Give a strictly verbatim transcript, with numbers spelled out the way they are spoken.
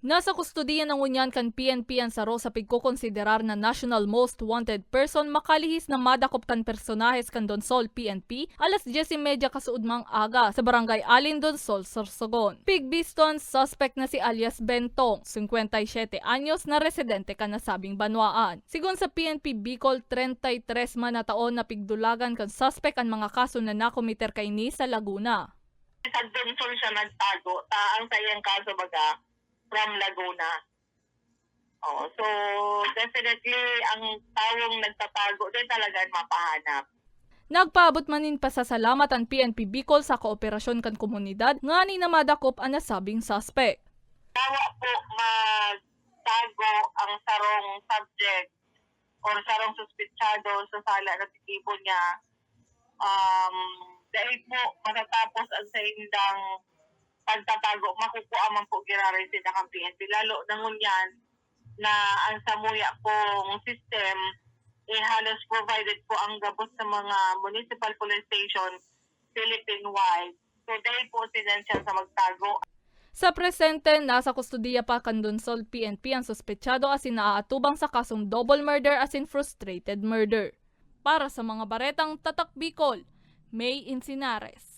Nasa kustodiya na ngunyan kan P N P an saro sa pigkokonsiderar na National Most Wanted Person makalihis na madakop kan personahes kan Donsol P N P alas dyes y media kasuodmang aga sa Barangay Alin, Donsol, Sorsogon. Pigbiston, suspect na si alias Bentong, singkwenta y siyete anyos, na residente kan nasabing banwaan. Sigon sa P N P Bicol, treinta y tres man na taon na pigdulagan kan suspect an mga kaso na nakomiter kaini sa Laguna. Sa Donsol siya nagtago, ta ang sa iyang kaso baga from Laguna. Oh, so definitely ang tawong nagtatago din talaga mapahanap. Nagpaabot man nin pasasalamat an P N P Bicol sa kooperasyon kan komunidad ngani na madakop an nasabing suspect. Yawa po magtago ang sarong subject or sarong suspetsado sa sala na tinibo niya. Um, dahil po matatapos ang sa indang pagtatago, makukuha man po giraray sila kan P N P. Lalo na ngunyan na ang samuya pong system, eh, halos provided po ang gabos sa mga municipal police station Philippine-wide. So, dahil po sila siya sa magtago. Sa presente, nasa kustodiya pa kan Donsol P N P ang suspetsado asin naaatubang sa kasong double murder asin frustrated murder. Para sa mga baretang Tatak Bicol, May Encinares.